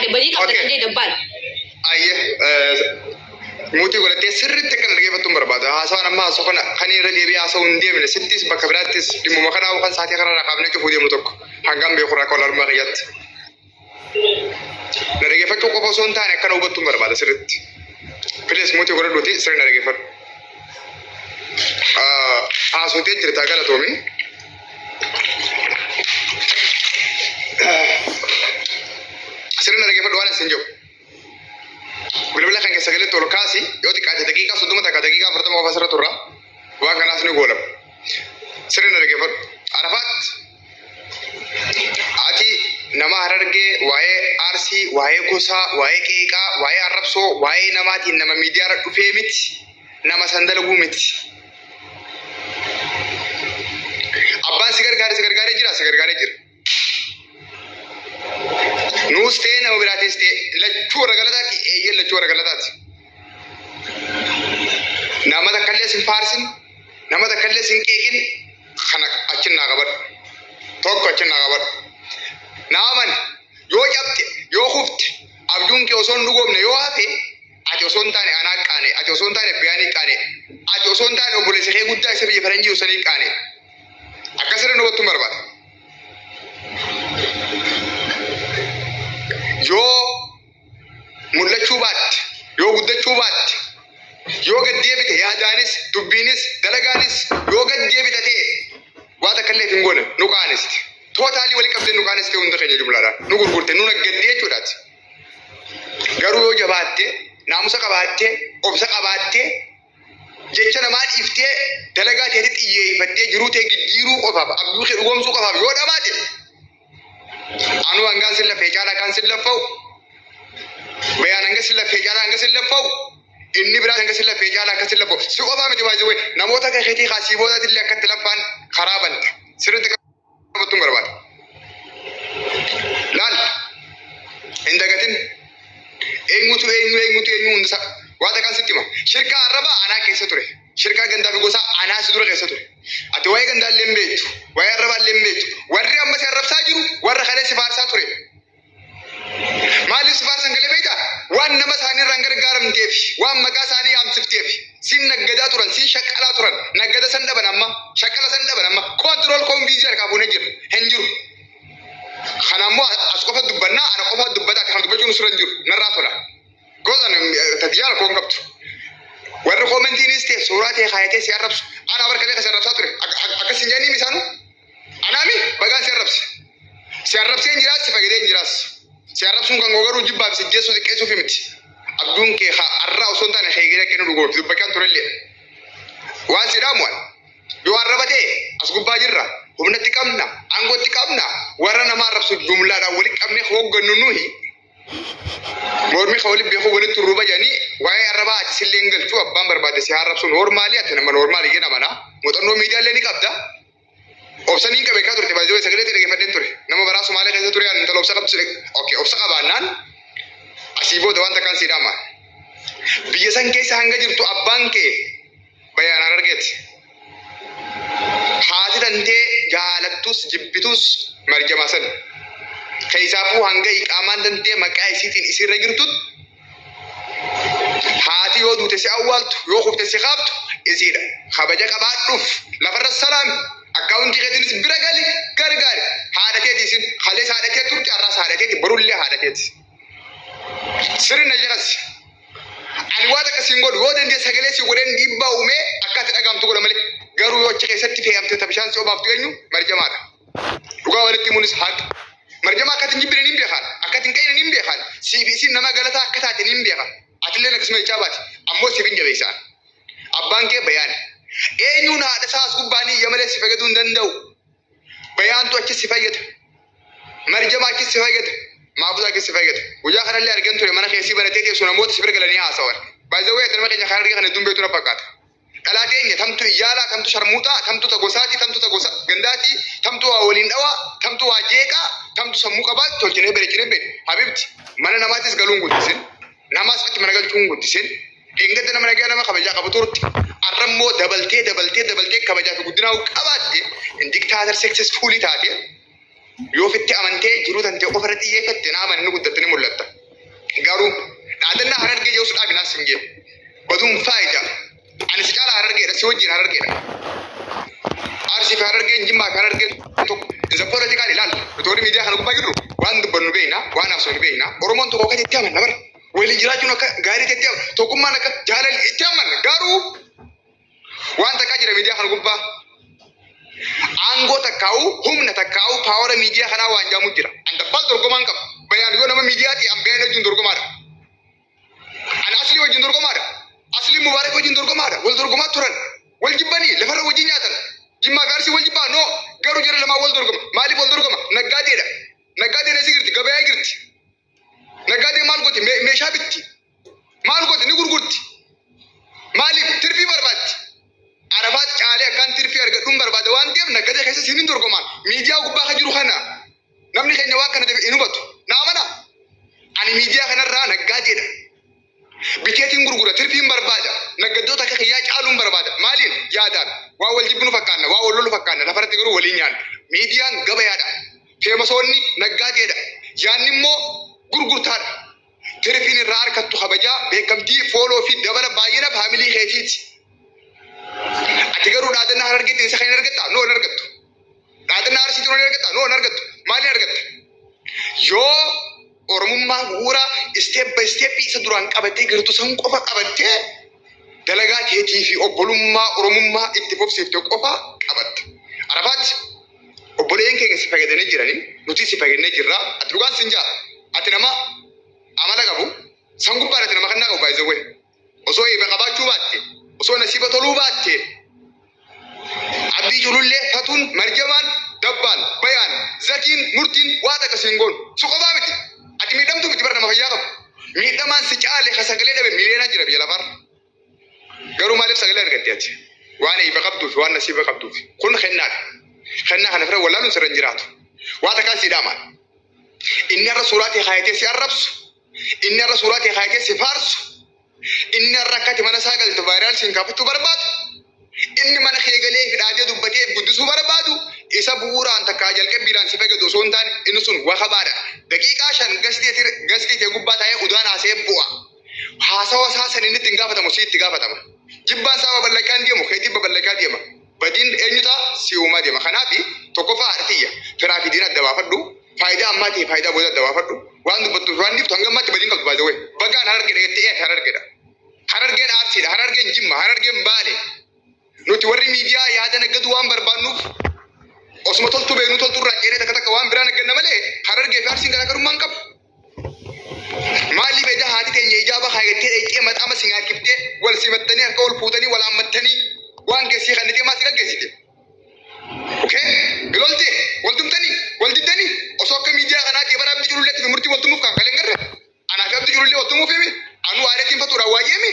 dhiyaadhe badii qabda Okay. kan jee dabbaal. Ayyee muutii godhattee sirriitti akka dhaggeeffattuun barbaada. Haasawaan amma haasoo kana kan irra deebi'ee haasawuu hin deemne sittis bakka biraattis dhimmuma kanaa kan sa'aatii kanarraa kaafnee cufuu deemnu tokko hangam beeku irraa kolaalummaa kiyyaatti. Na dhaggeeffachuu qofa osoo hin taane akkana hubattuun barbaada sirriitti. Please muutii godhadhuuti sirri na dhaggeeffadhu. Haasotee jirta galatoomi. Sirri na dhaggeeffadhu waan isin jiru. Bilbila kan keessa galetti ol kaasi yoo xiqqaate daqiiqaa 30 takka daqiiqaa 40 qofa asirra turra. Waan kanaas ni goolama. Sirri na dhaggeeffadhu. Arafaat ati nama Harargee waa'ee Arsii, waa'ee gosaa, waa'ee qeeqaa, waa'ee arrabsoo, waa'ee namaatiin nama miidiyaarra dhufee miti, nama san dalaguu miti. Abbaan si gargaare si gargaaree jira, si gargaaree jira. Nuus ta'ee nama biraatis ta'e lachuu warra galataati, eeyyee lachuu warra galataati. Nama takkallee sin faarsin, nama takkallee sin qeeqin, kana achin naa qabadhu. Tokko achin naa qabadhu. Naa amani, yoo cabxe, yoo kufte, abjuun kee osoo hin dhugoomne yoo hafe, ati osoo hin taane anaa qaane, ati osoo hin taane Biyaanii qaane, ati osoo hin taane obboleessa kee guddaa isa biyya faranjii jiru sanii qaane. Akka sirri nu hubattuun barbaada. Yoo mul'achuu baatte, yoo guddachuu baatte, yoo gad deebite yaadaanis, dubbiinis, dalagaanis yoo gad deebite ta'e waa takka illee hin goone nu qaaniste. Tootaalii wali qabdee nu qaaniste hunda keenya jumlaadhaan nu gurgurte nu naggaddee jechuudhaati. Garuu yoo jabaatte, naamusa qabaatte, obsa qabaatte, jecha namaa dhiiftee dalagaa teetti xiyyeeffattee jiruu tee jijjiiruu qofaaf abjuu kee dhugoomsuu qofaaf yoo dhamaate anuu hangaan sin lafee caalaa kan sin laffa'u bayaan hanga sin lafee caalaa hanga sin laffa'u inni biraa hanga sin lafee caalaa akka sin laffa'u si qofaa miti baay'ee wayi namoota akka keetii kaasii boodaatti illee akka itti laffaan karaa banta sirriitti qabattuun barbaada. Laal hin dagatin eenyutu eenyu eenyutu eenyu hunda waa takkaan sitti hima. Shirkaa arrabaa anaa keessa ture. Shirkaa gandaa fi gosaa anaa si dura keessa ture. Ati waa'ee gandaa illee hin beektu. Waa'ee arrabaa illee hin beektu. Warri amma si arrabsaa jiru warra kalee si faarsaa ture. Maaliif si faarsan galee beektaa? Waan nama isaanii irraan gargaaramteef, waan maqaa isaanii yaamsifteef, sin naggadaa turan, sin shaqqalaa turan, naggada san dhaban amma, shaqqala san dhaban amma, koontirool koonfiizii harkaa fuunee jira, hin jiru. Kana ammoo as qofa dubbannaa, ana qofa dubbata, ati kana dubbachuun sirra hin jiru, narraa tola. Gosa tatiyyaa rakkoo hin qabdu. Warri koomentiinis ta'e suuraa ta'e kaayatee si arrabsu, ana barkalee kan si arrabsaa ture, akkas hin jedhanii misaanu? Anaami bagaan si arrabse. Si arrabseen jiraas si fayyadeen jiraas. Si arrabsuun kan koo garuu jibbaaf si jeessuu xiqqeessuuf miti. Abjuun kee haa arraa osoo hin taane heegeree akka inni dhugoof dubbachaan turellee. Waan si dhaamu ani. Yoo arraba ta'e as gubbaa jirra. Humnatti qabna, aangootti qabna. Warra nama arrabsu jumlaadhaan walitti qabnee hooggannu nuyi. Mormi ka walitti beekuu walitti turruuba jedhanii waa'ee arrabaa ati sillee hin galchuu abbaan barbaade si haa arrabsu noormaalii ati nama noormaalii jedhama mana. Muuxannoo miidiyaallee ni qabda. Obsa niin qabe kaa turte baay'ee sagalee ta'e dhaggeeffadheen ture. Nama baraa Sumaalee keessa ture ani intala obsa qabdu si okay obsa qabaannaan asii booda waan takkaan sii dhaama. Biyya san keessa hanga jirtu abbaan kee bayaan Harargeeti. Haati tantee jaalattus jibbitus marjamaa san. Keessaafuu hanga iqaamaan tantee maqaa isiitiin isiirra jirtutti Haati yoo duute si awwaaltu, yoo kufte si kaaftu isiidha. Kabaja qabaadhuuf lafarra salaami. Akkaawuntii keetiinis bira gali gargaari. Haadha teeti isin. Kalees haadha tee turte, har'aas haadha teeti, borullee haadha teeti. Sirri na caqasi. Ani waan takka siin godhu yoo danda'e sagalee si godheen dhiibbaa uumee akka ati dhagaamtu godha malee. Garuu yoo achi keessatti fe'amte ta bishaan si obaaftu eenyu? Marjamaadha. Dhugaa walitti himuunis haqa. Marjamaa akka ati hin jibbine nin beekaan. Akka ati hin qeeyne nin beekaan. Siif isiin nama galataa akka taate nin beeka. Atilleen akkasuma jechaa baate. Ammoo siif hin jabeessaan. Abbaan kee Bayaan. Eenyuun haadha isaa as gubbaa ni iyya malee si fayyaduu hin danda'u. Bayaantu achi si fayyada. Marjamaa achi si fayyada. Maafuza achi si fayyada. Guyyaa kanallee argeen ture mana keessii banatee teessu namoota si bira galanii haasawan. By the way ati nama keenya kan argee kan hedduun beektu na fakkaata. Dhalaa teenya tamtu iyyaalaa, tamtu sharmuuxaa, tamtu ta gosaatii, tamtu ta gosa gandaatii, tamtu waa waliin dhawaa, tamtu waa jeeqaa, tamtu sammuu qabaa tolchinee bareechinee beekna. Habibti mana namaatis galuun guddisin, namaas fitti mana galchuun guddisin. Dheengadda nama nagaa nama kabajaa qabu turte. Arra immoo dabaltee dabaltee dabaltee kabajaa fi guddinaa qabaatte diktaatar successfully taate yoo fitti amantee jiruu tantee qofa irratti xiyyeeffatte naa amani ni guddatte ni mul'atta. Garuu dhaadannaa Harargee jedhus dhaabi naas hin jee. Baduun faayida. Ani si caalaa Harargeedha, si wajjin Harargeedha. Arsii fi Harargeen, Jimmaa fi Harargeen tokko. Isa poolitikaan ilaalla. Nuti warri miidiyaa kana gubbaa jirru waan dubbannu beekna, waan haasofnu beekna. Oromoon tokko akka itti amanna bara. Waliin jiraachuun akka gaarii itti amanna. Tokkummaan akka jaalalli itti amanna. Garuu waan takkaa jira miidiyaa kana gubbaa. Aangoo takkaa'u, humna takkaa'u, power miidiyaa kanaa waan jaamu jira. An dabbaal dorgomaan qaba. Bayaan yoo nama miidiyaati an bayaan wajjin dorgomaadha. An Aslii wajjin dorgomaadha. Aslii Mubaarak wajjin dorgomaadha. Wal dorgomaa turan. Wal jibbanii lafarra wajjin nyaatan. Jimmaa fi Arsii wal jibbaa no. Garuu jara lamaa wal dorgoma. Maaliif wal dorgoma? Naggaadeedha. Naggaadeen eessa jirti? Gabayaa jirti. Naggaadeen maal gooti? Meeshaa bitti. Maal gooti? Ni gurgurti. Maaliif? Tirfii barbaaddi. Arafaat caalee akkaan tirfii argadhuun barbaada waan ta'eef naggadee keessa siin hin dorgomaan. Miidiyaa gubbaa kan jiru kana namni keenya waan kana hin hubatu. Na amana. Ani miidiyaa kanarraa naggaadeedha. Biteetiin gurgura, tirfiin barbaada. Naggaddoota akka kiyyaa caaluun barbaada. Maaliin? Yaadaan. Waa wal jibbinu fakkaanna, waa wal lolu fakkaanna. Lafarratti garuu waliin nyaanna. Miidiyaan gabayaadha. Famousoonni naggaadeedha. Yaanni immoo gurgurtaadha. Tirfiin irraa harkattu kabajaa, beekamtii, follow fi dabala baay'ina family keetiiti. Ati garuu dhaadannaa Harargeetiin isa kan hin argattaa? No, hin argattu. Dhaadannaa Arsiitiin hin argattaa? No, hin argattu. Maaliin argatta? Yoo Oromummaa bu'uura step by step isa duraan qabattee jirtu san qofa qabattee dalagaa keetii fi obbolummaa Oromummaa itti fufsiifte qofa qabatta. Arafaatti obboleeyyan keenya si fayyadanii jiranii, nuti si fayyadnee jirra. Ati dhugaan sin jaa. Ati nama amala qabu, san gubbaan ati nama kannaa qabu baay'isawwee. Osoo eeba qabaachuu baatte, osoo nasiiba toluu baatte, Abdii Culullee, Fatuun, Marjamaan, Dabbaan, Bayaan, Zakiin, Murtiin waa takka siin goonu. Si qofaa miti. Ati miidhamtuu miti bara nama fayyaa qabu. Miidhamaan si caale ka sagalee dhabe miliyoonaa jira biyya lafaarra. Garuu maaliif sagalee argatte ati? Waan eebba qabduufi, waan nasiiba qabduufi. Kun kennaadha. Kennaa kana fira wallaaluun sirra hin jiraatu. Waa takkaan sii dhaamaan. Inni har'a suuraa ta'e kaayatee si arrabsu. Inni har'a suuraa ta'e kaayatee si faarsu. Inni har'a akka ati mana isaa galtu viral siin kaafachuu barbaadu. Inni mana kee galee hidhaatee dubbatee guddisuu barbaadu. Isa bu'uuraan takkaa jalqabbiidhaan si fayyadu osoo hin taane inni sun wakabaadha. Daqiiqaa 5 guestii ta'e gubbaa taa'ee udaan haasa'ee bu'a. Haasawa isaa san inni itti hin gaafatamu, si itti gaafatama. Jibbaan isaa babal'achaa hin deemu, keetiin babal'achaa deema. Badiin eenyu ta'a? Si uumaa deema. Kanaaf tokkoffaa haadha firaa fi diina adda baafadhu. Faayidaa ammaa ta'e faayidaa booda adda baafadhu. Waan dubbattuuf waan dhiiftu hanga ammaatti badiin qabdu baay'ee. Bagaan Harargeedha jettee eeti Harargeedha. Harargeen Arsiidha, Harargeen Jimma, Harargeen Baale. Nuti warri miidiyaa yaada naggadu waan barbaannuuf osuma toltuu beeknu toltuu irraa ceenee takka takka waan biraa nagganna malee Harargee fi Arsiin garaagarummaa hin qabu. Maaliif eda haati teenya ijaaba kaayattee dheeyxee maxaama si nyaachiftee wal simattanii harka wal fuutanii wal haammattanii waan keessii kannitee maa si gaggeessite? Okay? Biloltee wal tumtanii wal diddanii osoo akka miidiyaa kanaatii bara Abdii Cululleetti fi Murtii wal tumuuf kan kaleen garre. Anaa fi Abdii Culullee wal tumuuf himi. Anuu aadeetiin fatuudhaan waa'ee mi.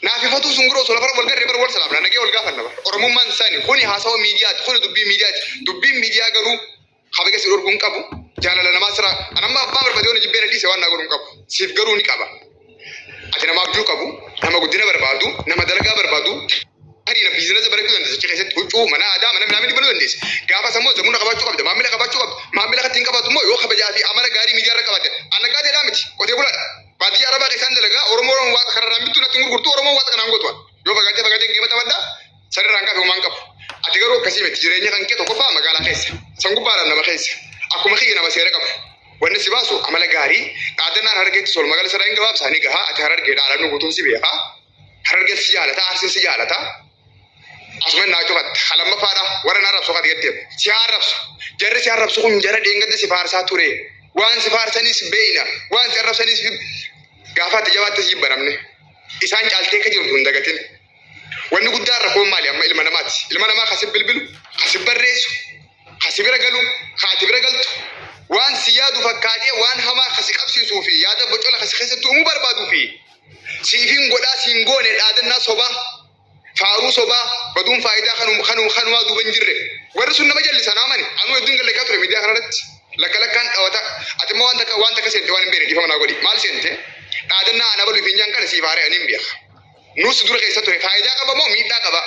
Naaf ifatuu sun guroo osoo lafarra wal garree bara wal salaamna, nagee wal gaafanna bara. Oromummaan isaanii kuni haasawa miidiyaati, kuni dubbii miidiyaati. Dubbiin miidiyaa garuu kabaja si dhorkuu hin qabu. Jaalala namaa sira anamma abbaa barbaade yoo na jibbee na dhiise waan naa godhu hin qabu. Siif garuu ni qaba. Ati nama abjuu qabu, nama guddina barbaadu, nama dalagaa barbaadu, tarii na business barachuu dandeessa achi keessatti huccuu, mana aadaa, mana minaamin banuu dandeessa. Gaafa sammoo zamuna qabaachuu qabda, maamila qabaachuu qabda. Maamila kan ittiin qabaatu immoo yoo kabajaa fi amala gaarii miidiyaa irra qabaatte. An nagaadeedhaa miti, qotee bulaadha. Baadiyyaa Arabaa keessaan dalagaa, Oromoo waaqa kanarraan bittuu natti hin gurgurtu, Oromoon waaqa kanaan gootu. Yoo fagaatee fagaatee geema taphadhaa, sanirraan kafe homaan qabu. Ati garuu akkasii miti, jireenya kan kee tokkoffaa magaalaa keessa. San gubbaadhaan nama keessa. Akkuma kiyya nama seera qabu. Wanni si baasu amala gaarii, dhaadannaan Harargeetti sol magala sirraa hin gabaabsaa ni gahaa, ati Harargeedha, alamni guutuun si beekaa. Harargeen si jaalata, Arsiin si jaalata. Asuma naa cufatta. Lamaffaadha warra na arrabsu kan jetteef. Si haa arrabsu. Jarri si arrabsu kun jara dheengadda si faarsaa ture. Waan si faarsanis beeyna. Waan si arrabsanis gaafa ati jabaatte si jibba namni. Isaan caaltee akka jirtu hin dagatin. Wanni guddaan rakkoon maali amma ilma namaati? Ilma namaa kasi bilbilu, kasi barreessu, kasi bira galu, ka ati bira galtu. Waan si yaadu fakkaatee waan hamaa kasi qabsiisuu fi yaada bocola kasi keessatti uumuu barbaaduu fi siifin godhaa siin goone dhaadannaa sobaa, faaruu sobaa, baduun faayidaa kanumaa duuba hin jirre. Warri sun nama jallisan amani. Anuu hedduun gallakkaa ture miidiyaa kanarratti. Lakka lakkaan dhawata. Ati immoo waan takka seente waan hin beekne dhiifama naa godhi. Maal seente? Dhaadannaa ana baluu fi hinjaan kana siif haaree ani hin beeka. Nus dura keessa ture faayidaa qaba moo miidhaa qaba?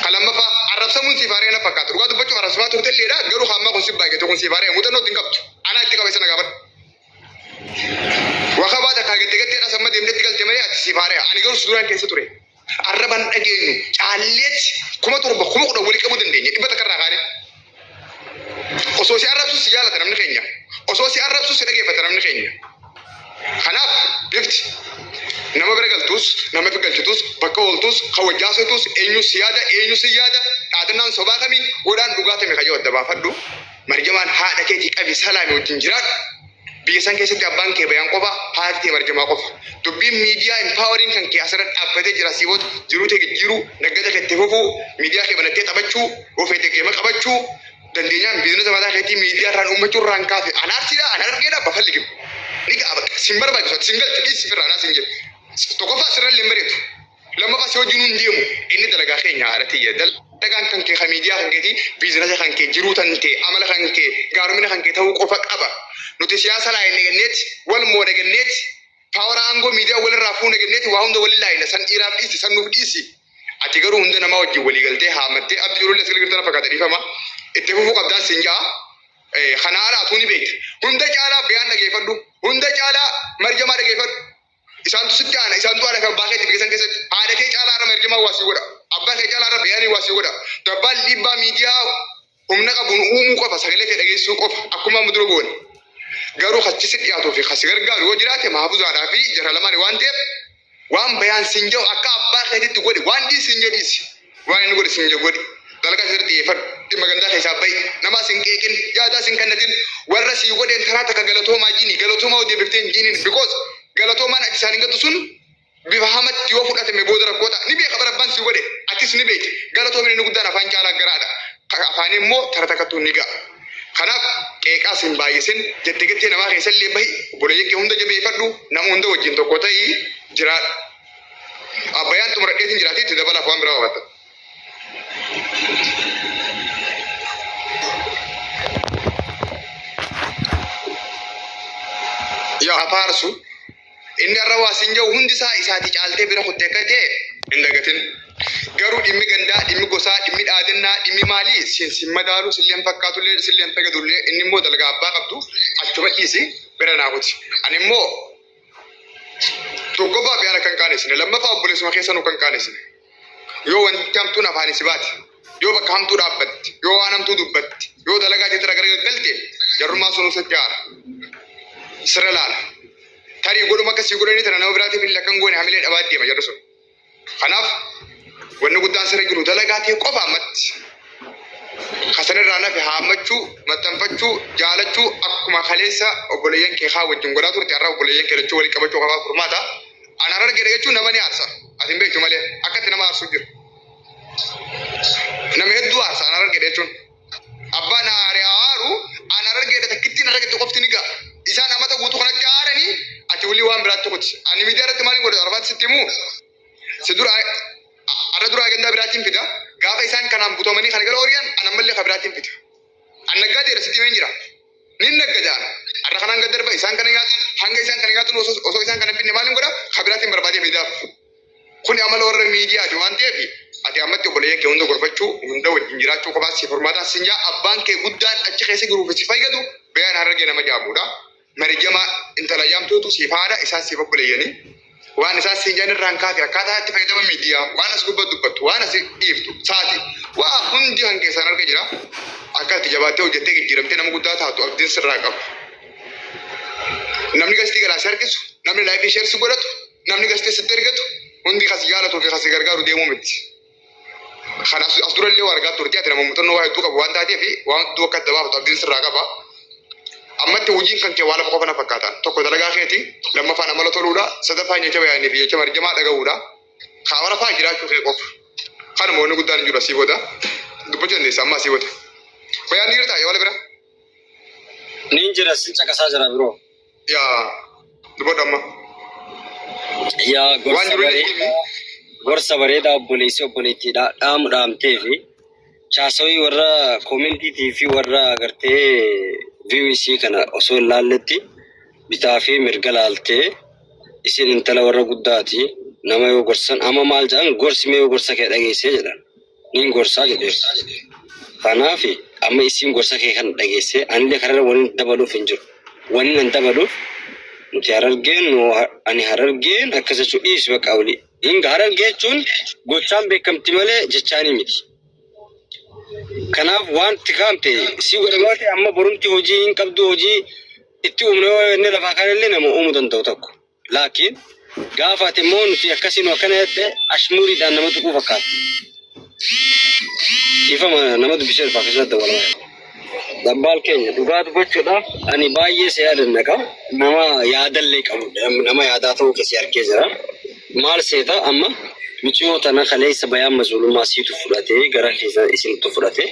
Kan lammaffaa arrabsamuun siif haaree na fakkaata. Dhugaa dubbachuuf arrabsamaa turte illeedha. Garuu hamma kun si baay'ate kun siif haaree muuxannoo itti hin qabdu. Anaa itti qaba isa na gaafadhu. Ani garuu si duraan keessa ture. Arraban dhageenyu caalleetti 7,000 10,000 walii qabuu dandeenya dhibba takka irraa kaane. Osoo si arrabsu si jaalata namni keenya. Osoo si arrabsu si dhageeffata namni keenya. Kanaaf bifti nama bira galtus, nama fi galchitus, bakka ooltus, kan wajjaasotus, eenyu si yaada, eenyu si yaada, dhaadannaan sobaa kamii, godhaan dhugaa tame kayyoo adda baafadhu. Marjamaan haadha keetii qabi salaami wajjin jiraadhu. Biyya san keessatti abbaan kee Bayaan qofa, haati tee Marjamaa qofa. Dubbiin miidiyaa empowering kan kee asirra dhaabbatee jira sii booda jiruu tee jijjiiruu, naggada kee itti fufuu, miidiyaa kee banattee taphachuu, yoo feete geema qabachuu, dandeenyaan biizinasa mataa keetii miidiyaa irraan uummachuu irraan kaafe. Ana Arsiidha, ana Harargeedha, bafalli gibu. Ni ga'a bakka. Sin barbaachisu ati sin galchu dhiisi firraa anaa sin jedhu. Tokkoffaa sirrallee hin bareedu. Lammaffaa si wajjinuu hin deemu. Inni dalagaa keenya haadha tiyya. Dalagaan kan kee kan miidiyaa kan keetii biizinasa kan kee jiruu tan tee amala kan kee gaaromina kan kee ta'uu qofa qaba. Nuti siyaasa laayinne genneeti wal moone genneeti paawara aangoo miidiyaa walirraa fuune genneeti waa hunda wali laayina san dhiiraaf dhiisi san nuuf dhiisi. Ati garuu hunda namaa wajjin walii galtee haammattee abdi jirullee as galgirta na fakkaata dhiifama. Itti fufuu qabdaan siin ja'a. Kana ala atuu ni beekta. Hunda caalaa Bayaan dhageeffadhu. Hunda caalaa Marjamaa dhageeffadhu. Isaantu sitti aana. Isaantu haadha fi abbaa keetti biyya san keessatti. Haadha kee caalaa har'a Marjamaa waa sii godha. Abbaa kee caalaa har'a Bayaanii waa sii godha. Dabbaan dhiibbaa miidiyaa humna qabuun uumuu qofa sagalee kee dhageessisuu qofa akkuma amma dura goone. Garuu kachi si dhiyaatuu fi kasi gargaaru yoo jiraate Mahaafuzaadhaa fi jara lamaani waan ta'eef waan Bayaan siin jedhu akka abbaa keetitti godhi. Waan dhiisi siin jedhu dhiisi. Waan inni godhi siin jedhu godhi. Dalagaa sirriitti xiyyeeffadhu. Dhimma gandaa keessaa bahi. Namaas hin qeeqin. Yaadaas hin kennatin. Warra sii godheen karaa takka galatoomaa jiini. Galatoomaa yoo deebiftee hin jiiniin. Because galatoomaan ati isaan hin gattu sun bifa hamatti yoo fudhatame booda rakkoo ta'a. Ni beeka bara abbaan sii godhe. Atis ni beekta. Galatoomin inni guddaan afaan caalaa garaadha. Afaanii immoo tara takkattuu ni ga'a. Kanaaf qeeqaas hin baay'isin. Jette gettee namaa keessallee bahi. Obboleeyyan kee hunda jabeeffadhu. Nama hunda wajjin tokko ta'ii jiraadhu. Abbayaan xumuradheetiin jiraatee itti dabalaaf waan biraa qabatta. Yaa afaarsu inni har'a waa siin jedhu hundi isaa isaati caaltee bira kutte akka ta'e hin dagatin. Garuu dhimmi gandaa, dhimmi gosaa, dhimmi dhaadannaa, dhimmi maalii siin sin madaalu, sillee hin fakkaatullee, sillee hin fayyadullee inni immoo dalagaa abbaa qabdu achuma dhiisi bira naa kuti. Ani immoo Tokkoffaa biyaan akka hin qaanesine, lammaffaa obboleessuma keessanuu akka hin qaanesine. Yoo wanti hamtuun afaanii si baate, yoo bakka hamtuu dhaabbatte, yoo waan hamtuu dubbatte, yoo dalagaa teetirra gara gaggalte, jarrummaan sunuu sitti aara. Sirra laala. Tarii godhuma akka sii godhanii tana nama biraatiif illee akka hin goone hamilee dhabaa deema jarri sun. Kanaaf wanni guddaan sirra jiru dalagaa tee qofa ammatti. Ka sanirraa nafe haammachuu, maxxanfachuu, jaalachuu akkuma kaleessa obboleeyyan kee kaa wajjin godhaa turte har'a obboleeyyan kee lachuu walitti qabachuu qofaa furmaata. An Harargeedha jechuun nama ni aarsa. Ati hin beektu malee akkatti nama aarsu jira. Nama hedduu aarsa an Harargeedha jechuun. Abbaan aare haa aaru an Harargeedha takkittiin Harargeetti qofti ni ga'a. Isaan amata guutuu kanatti aaranii ati wly waan biraatti kuti. Ani miidiyaa irratti maaliin godha Arafaatti sitti himuu? Si dura arra dura agandaa biraatiin fida. Gaafa isaan kanaan butamanii kana gara ori'an an ammallee ka biraatiin fida. An naggaadeedha sitti himeen jira. Nin naggada an. Arra kanaan gad darba isaan kana nyaatan hanga isaan kana nyaatan osoo isaan kana hin fidne maaliin godha ka biraatiin barbaadee fidaaf. Kuni amala warra miidiyaati waan ta'eef ati ammatti obboleeyyan kee hunda gorfachuu hunda wajjin jiraachuu qofaa si furmaataan sin jaa abbaan kee guddaan achi keessa jiruuf si fayyadu Bayaan Harargee nama jaamuudha. Mariyama intala jaamtuutu siif haadha isaan siif obboleeyyani. Waan isaan siin jaan irraan kaate akkaataa itti fayyadama miidiyaa waan as gubbaa dubbattu waan as dhiiftu saati waa hundi kan keessaan arga jira. Akka ati jabaattee hojjettee jijjiiramtee nama guddaa taatu abdiin sirraa qaba. Namni gastii galaa si harkisu, namni laayikii sheer si godhatu, namni gastee sitti ergatu hundi kan si jaalatuu fi kan si gargaaru deemuu miti. Kan as durallee waa argaa turte ati nama muuxannoo waa hedduu qabu waan taateef waan hedduu akka adda baafatu abdiin sirraa qaba. Ammatti hojiin kan kee waa lama qofa na fakkaata. Tokko dalagaa keeti, lammaffaan amala toluudha, sadaffaan jecha bayaanii fi jecha marjamaa dhaga'uudha. Kaawara fa'aa jiraachuu kee qofa. Kanuma wanni guddaan hin jiru asii booda. Dubbachuu dandeessa amma asii booda. Bayaan ni jirtaa yoo bira? Niin jira sin caqasaa jira biroo. Yaa dubbadhu amma. Yaa Waan gorsa jiru illee himi. bareedaa gorsa bareedaa obboleessi obboleettiidha dhaamu dhaamtee fi chaasawii warra koomentiitii fi warra agartee view isii kana osoo hin laalletti bitaa fi mirga laaltee isin intala warra guddaati nama yoo gorsan amma maal jedhan gorsi mee yoo gorsa kee dhageessee jedhan nin gorsaa jedheen. Kanaaf amma isiin gorsa kee kana dhageessee anillee kararra wani dabaluuf hin jiru. Wani nan dabaluuf Nuti Harargeen nu ani Harargeen akkas jechuu dhiisi bakka olii. Hinga Harargee jechuun gochaan beekamti malee jechaanii miti. Kanaaf wanti kaamte si godhamaa ta'e amma borumti hojii hin qabdu, hojii itti uumne yoo inni lafaa kanallee nama uumuu danda'u tokko. Laakiin gaafa ati immoo nuti akkasii nu akkana jette ashmuuriidhaan nama tuquu fakkaatti. Ifama nama dubbisee dhufa akkasumas dawwalamaa. Dabbaal keenya dhugaa dubbachuudhaaf ani baay'ee si yaadanna qaba. Nama yaadallee qabu, nama yaadaa ta'uu keessi argee jira. Maal seeta amma miciyoo tana kaleessa bayaan masuulummaa siitu fudhatee gara keessa isintu fudhatee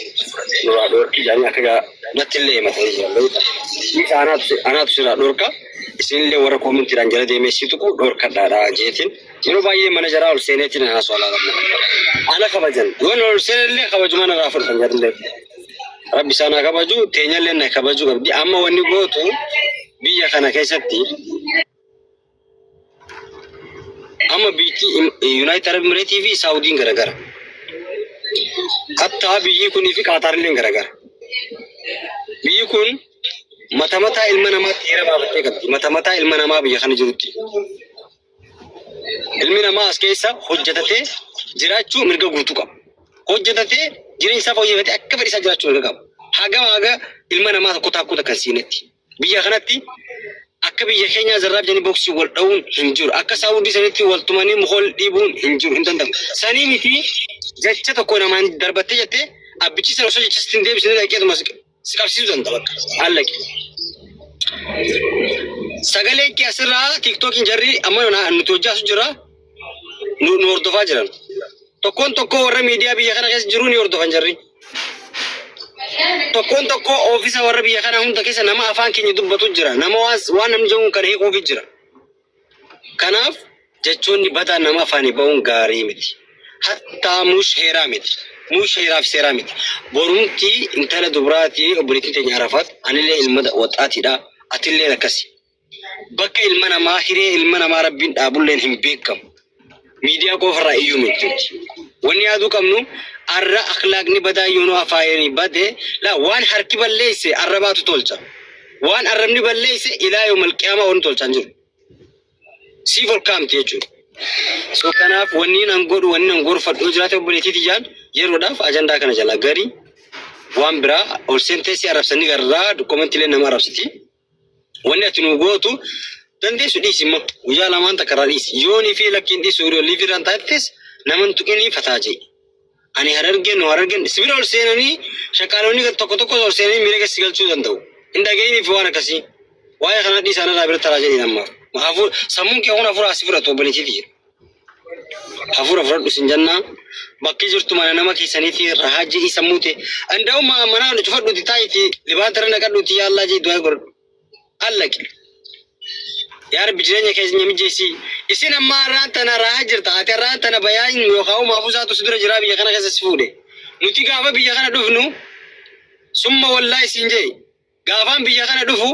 nurraa dhorki jedhanii akka natti illee himatanii jiran beektaa. Isa anaatu sirraa dhorka, isinillee warra koomentiidhaan jala deemee si tuqu dhorkadhaadha jeetiin. Yeroo baay'ee mana jaraa ol seeneetiin haasawaa laalamna. Ana kabajan yoo ol seenellee kabajuma narraa fudhatan jarrillee. Rabbi isaan haa kabaju, teenyallee na kabajuu qabdi. Amma wanni gootu biyya kana keessatti amma biyyi Yuunaayitid Arab Emireetii fi Saawudiin garagara. Hattaa biyyi kunii fi Qaataarilleen garagara. Biyyi kun mata mataa ilma namaatti heera baafattee qabdi. Mata mataa ilma namaa biyya kana jirutti. Ilmi namaa as keessa hojjetatee jiraachuu mirga guutuu qaba. Hojjetatee jireenya isaa fooyyeffatee akka fedhe isaa jiraachuu mirga qaba. Hagam haga ilma namaa tokko taakkuu takka hin siinetti. Biyya kanatti akka biyya keenyaa zarraaf jedhanii boksii wal dha'uun hin jiru. Akka Saawudii sanitti wal tumanii muka wal dhiibuun hin jiru, hin danda'amu. Sanii miti jecha tokko namaan darbattee jettee abbichi sana osoo jecha sitti hin deebisne dhaqeetuma si qabsiisuu danda'a bakka. Allaqi. Sagaleen kee asirraa tiiktookiin jarri amma nuti hojjaa jira, nu hordofaa jiran. Tokkoon tokkoo warra miidiyaa biyya kana keessa jiru ni hordofan jarri. Tokkoon tokkoo oofisa warra biyya kana hunda keessa nama afaan keenya dubbatu jira. Nama waan namni jedhu kana hiikuufi jira. Kanaaf jechoonni badaan nama afaanii ba'uun gaarii miti. Hattaa mush heeraa miti. Mush heeraaf seeraa miti. Borumti intala dubraatii obboleettiin teenya Arafaat, anillee ilma waxaatiidha. Atillee akkasi. Bakka ilma namaa hiree ilma namaa rabbiin dhaabulleen hin beekamu. Miidiyaa qofarraa iyyuu miti. Wanni yaaduu qabnu arra akhlaaqni badaa yoonuu afaayanii bade la waan harki balleesse arrabaatu tolcha. Waan arrabni balleesse ilaa yoomal qiyaamaa wanni tolchaa hin jiru. Siif ol kaa'amti jechuudha. So kanaaf wanni nan godhu, wanni nan gorfadhu yoo jiraate, obboleettii tiyyaan yeroodhaaf ajandaa kana jala gari waan biraa ol seentee si arrabsanii garraa koomentiilee nama arrabsiti. Wanni ati nu gootu dandeessu dhiisi, immoo guyyaa lamaan takka irraa dhiisi. Yoonii fi lakkiin dhiisu liivii irraan taattis nama hin tuqinii fataa jee. Ani Harargeen nu Harargeen sibira ol seenanii shaqaalonni tokko tokko ol seenanii miira keessa galchuu danda'u. Hin dhaga'inii fi waan akkasii. Waa'ee kana dhiisaa irraa bira taraa jedheen ammaaf. Sammuun kee kun hafuura asii fudhatu, obboleettii tiyya. Hafuura fudhadhu sin jennaa. Bakki jirtu mana nama keessaniitii rahaa jedhii sammuu ta'e. Anda'u mana cufadhuuti taa'itii libaata irra naqadhuuti yaa Allah jedhii du'aa godhadhu. Allaqi. Yaa Rabbi, jireenya keenya mijeessi. Isin amma har'aan tana rahaa jirta. Ati har'aan tana bayaan yookaan maafuusaatu si dura jira biyya kana keessa si fuudhe. Nuti gaafa biyya kana dhufnu, summa wallaahi siin jee, gaafaan biyya kana dhufu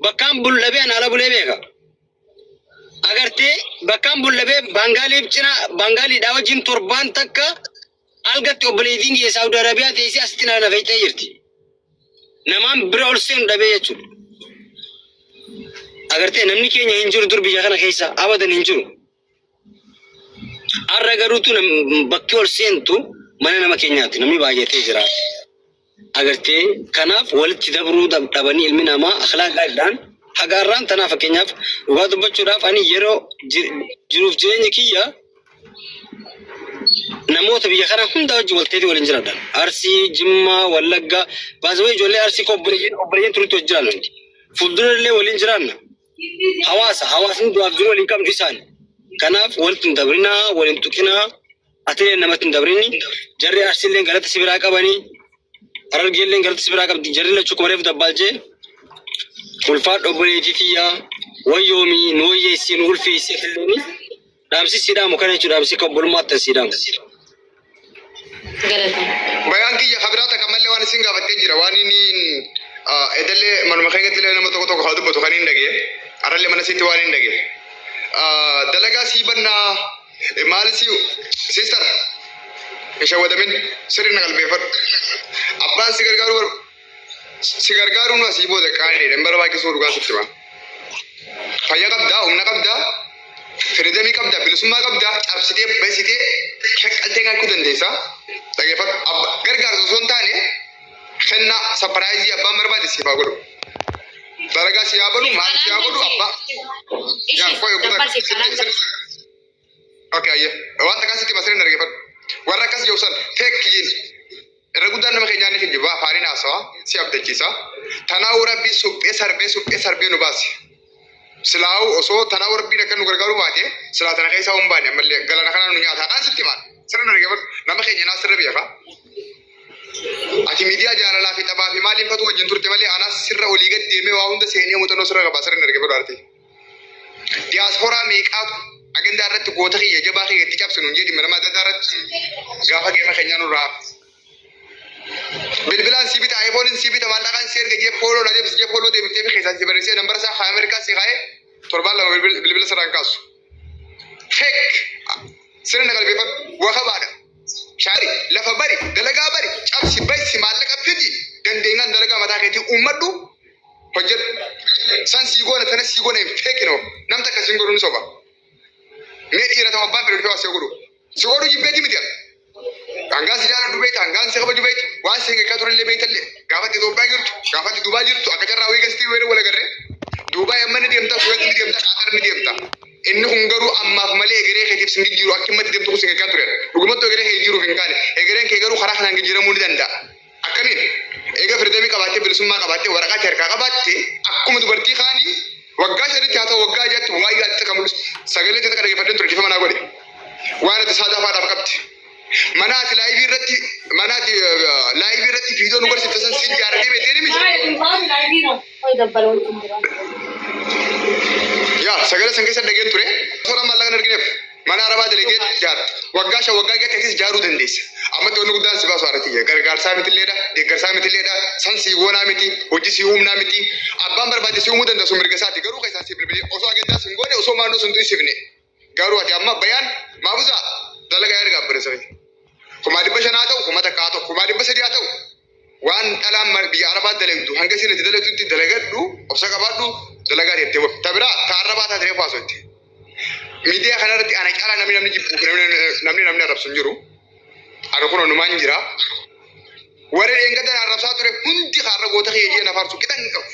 bakkaan buldhabee an ala bulee beeka. Agartee, bakkaan buldhabee Baangaaliif cina Baangaaliidhaa wajjin torbaan takka algatti obboleettiin kiyya Saawudi Arabiyaa teessee asitti na fe'itee jirti. Namaan bira ol seenu dhabee jechuudha. Agartee, namni keenya hin jiru dur biyya kana keessa abadan hin jiru. Har'a garuutu bakki ol seentu mana nama keenyaati, namni baay'atee jira. Agartee, kanaaf walitti dabruu dhabanii ilmi namaa akhlaaq gaariidhaan haga har'aan tanaa. Fakkeenyaaf dhugaa dubbachuudhaaf ani yeroo jiruuf jireenya kiyya namoota biyya kana hunda wajjin walteetii waliin jiraadha. Arsii, Jimmaa, Wallaggaa, baasawee ijoollee Arsii koo obboleeyyan turutti wajjin jiraanna nuti. Fuuldura illee waliin jiraanna. Hawaasa, hawaasni du'aaf jiru waliin qabnu isaani. Kanaaf walitti hin dabrinaa, waliin tuqinaa, atilee namatti hin dabrini. Jarri Arsiillee galata si biraa qabanii, Harargeellee galata si biraa qabdi. Jarri lachuu kuma reefu dabbaalchee ulfaadhu obboleettii tiyyaa wayyoomii nu wayyeessii nu ulfeessii atillee dhaamsi si dhaamu kana jechuudha, dhaamsi kan obbolummaatti si dhaamu. Galatama. Bayaan kiyya kabiraa takka mallee waan isin gaafattee jira, waan inni edallee manuma keenyatti illee nama tokko tokko haa dubbatu kan hin dhagee, arallee mana sitti waan hin dhagee. Dalagaa sii bannaa maal si sister hin shawwadamin, sirri na qalbeeffadhu. Abbaan si gargaaru si gargaaruun asii booda qaaniidha, hin barbaachisuu, dhugaa sitti hima. Fayyaa qabdaa, humna qabdaa, freedomii qabdaa, bilisummaa qabdaa, cabsitee basitee shaqqaltee nyaachuu dandeessa. Dhageeffadhu. Gargaarsa osoo hin taane kennaa surpriseii abbaan barbaade siif haa godhu. Dalagaa si haa banu, maal si haa godhu abbaa. Yaa Ishii qoy dabbalsi kanaan galche. Okay, ayyee. Wanta akkasitti masirin dhaggeeffadhu. Warra akkas jiru san fake jiin. Irra guddaan nama keenyaa ni kijibaa afaaniin haasawaa si abdachiisa. Tanaa'uu rabbii suphee sarbee suphee sarbee nu baase. Silaa'uu osoo tanaa'uu rabbiin akka nu gargaaru baate silaa tana keessaa hin baane ammallee galana kana nu nyaata. Kan sitti maal? Sirna dhaggeeffadhu. Nama keenya naa sirra beeka. Ati miidiyaa jaalalaa fi taphaa fi maaliin fatu wajjin turte malee anaas sirra olii gad deemee waa hunda seenee muuxannoo sirra qaba sirna dhaggeeffadhu arti. Diyaasporaa meeqaatu agandaa irratti goota kiyya jabaa kiyya itti cabsinu hin jedhi nama adda addaa irratti gaafa geema keenyaa nurraa hafe. Bilbilaan si bita, iPhone si bita, maallaqaan si erga jee follow na deebisi jee follow deebiftee fi keessaan si barreessee nambara isaa haa Ameerikaa si kaa'ee torbaan lama bilbila sirraan kaasu. Fake sirna qalbeeffadhu wakabaadha. Shaari lafa bari dalagaa bari cabsi baysi maallaqa fidi dandeenyaan dalagaa mataa keetii uummadhu hojjedhu. San sii goona tana sii goona hin feekino namta akkasiin godhu ni soba. Mee dhiira ta'u abbaan fedhe dhufee waa si godhu. Si godhu jibbeeti miti ati. Hangaan si jaaladhu beekta, hangaan si kabaju beekta, waan si eeggachaa turellee beektallee. Gaafa ati Itoophiyaa jirtu, gaafa ati Duubaa jirtu, akka carraa wayii gastii weeree wal agarree. Duubaa amma ni deemta, Kuweet ni deemta, Qaatar ni deemta. Inni kun garuu ammaaf malee egeree keetiif sin jijjiiru akka himmatti deemtu kun sin eeggachaa ture. Dhugumatti egeree kee jijjiiruuf hin kaane. Egereen kee garuu karaa kanaan jijjiiramuu ni danda'a. Akkamiin? Eega freedomii qabaattee bilisummaa qabaattee waraqaa kee harkaa qabaatte akkuma dubartii kaanii waggaa 5tti haa ta'u waggaa 6tti waa yaadde kan mul'isu sagalee ta'e takka dhaggeeffadheen ture dhiifama naa godhe. Waan ati saadaa faadhaaf qabdi. Mana ati liveii irratti mana ati liveii irratti viidiyoo nu barsiifte san si ijaarratee beektee ni miti. Yaa sagalee san keessa dhageen ture. Toora maallaqa hin argineef mana arabaa dalagee ijaarte. Waggaa 5 waggaa 6 atis ijaaruu dandeessa. Ammatti wanni guddaan si baasu haadha Gargaarsaa mitilleedha, deeggarsaa mitilleedha, san sii goonaa miti, hojii sii uumnaa miti. Abbaan barbaade si uumuu danda'a sun mirga isaati. Garuu keessaan si bilbilee osoo agendaa sin goone osoo maannoo sun tuqsifne. Garuu ati amma bayaan maafusaa dalagaa erga abbareessa. 500,000 haa ta'u, 1000 haa ta'u, 300,000 haa ta'u. Waan dhalaan biyya arabaa dalagdu hanga isin itti dalagdutti dalagadhu, obsa qabaadhu, dalagaa teettee bofi. Ta biraa ta arrabaa taate reefu haasofte. Miidiyaa kanarratti ana caalaa namni namni jibbuu fi namni namni arrabsu hin jiru. Ana kun onumaan jira. Warri dheengadda na arrabsaa ture hundi kaarra goota kiyya jee na faarsu qixa hin qabu.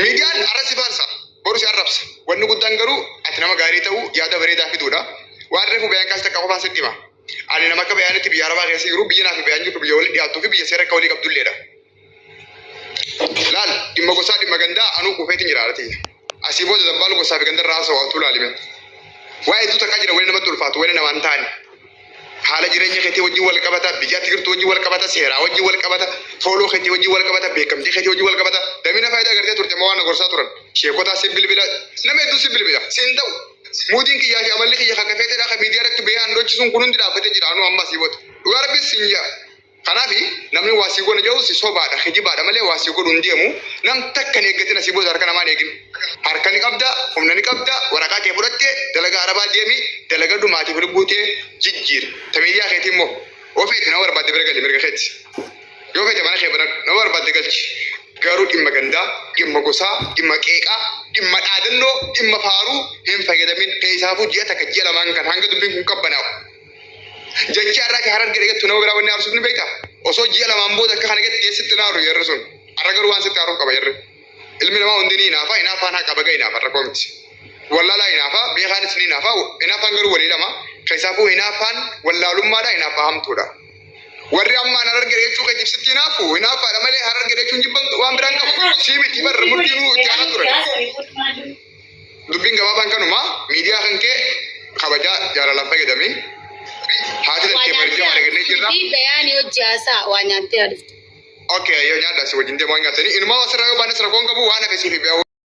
Miidiyaan arra si faarsa, boru si arrabsa. Wanni guddaan garuu ati nama gaarii ta'uu yaada bareedaa fiduudha. Waan reefu bayaan kaas takka qofaan sitti hima. Ani nama akka bayaanitti biyya arabaa keessa jiru biyya naa fi bayaan jirtu biyya walitti dhiyaattuu fi biyya seera akka walii qabdulleedha. Laal dhimma gosaa dhimma gandaa anuu kuufeetiin jira haadha tiyya. Asii booda dabbaal gosaa fi ganda irraa haasa'u atuu laalime. Waa hedduu takkaa jira wani namatti ulfaatu wani namaan taane. Haala jireenya keetii wajjin wal qabata, biyya ati jirtu wajjin wal qabata, seeraa wajjin wal qabata, follow keetii wajjin wal qabata, beekamtii keetii wajjin wal qabata. Damina faayidaa agartee turte moo waan na gorsaa turan. Sheekotaa si bilbila, nama hedduu si bilbila, si hin ta'u. Muudiin kiyyaa fi amalli kiyya kan feeteedha kan miidiyaa irratti bahee handoochisuun kun hundi dhaabbatee jira anuu amma asii booda. Dhugaa rabbi sin jaa. Kanaaf namni waa sii godha jedhu si sobaadha, kijibaadha malee waa sii godhu hin deemu. Nam takka hin eeggatin asii booda harka namaa hin eegin. Harka ni qabda, humna ni qabda, waraqaa kee fudhattee dalagaa arabaa deemi, dalagadhu maatii fi lubbuu tee jijjiiri. Ta miidiyaa keetii immoo yoo feete nama barbaadde bira gali mirga keeti. Yoo feete mana kee banadhu, nama barbaadde galchi. Garuu dhimma gandaa, dhimma gosaa, dhimma qeeqaa, dhimma dhaadannoo, dhimma faaruu hin fayyadamin. Keessaafuu ji'a takka ji'a lamaan kan hanga dubbiin kun qabbanaa'u. Jechi har'aa kee harargee dhagettu nama biraa wanni aarsuuf ni beektaa? Osoo ji'a lamaan booda akka kana gatti sitti naaru yerri sun. Har'a garuu waan sitti aaruuf qaba yerri. Ilmi namaa hundi ni hinaafa, hinaafaan haqa baga hinaafa rakkoo miti. Wallaalaa hinaafa, beekaanis ni hinaafa, hinaafaan garuu walii lama. Keessaafuu hinaafaan wallaalummaadha, hinaaffaa hamtuudha. Warri ammaan harargee jechuu keetiif sitti hinaafu, hinaafaadha malee harargee jechuun jibban waan biraan qabu. Sii miti barra murtiinuu itti aanaa turan. Dubbiin gabaabaan kanuma miidiyaa kan kee kabajaa jaalalaan fayyadami. Haati Waa tantee nyaattee barjaa waan argannee jirra. fi bayaanii hojii haasaa waa nyaattee haa dhuftu. Okay, yoo nyaadhaa si wajjin deemaa nyaatanii. Inumaa asirraa yoo baannes rakkoon qabu waan hafe siif beeku.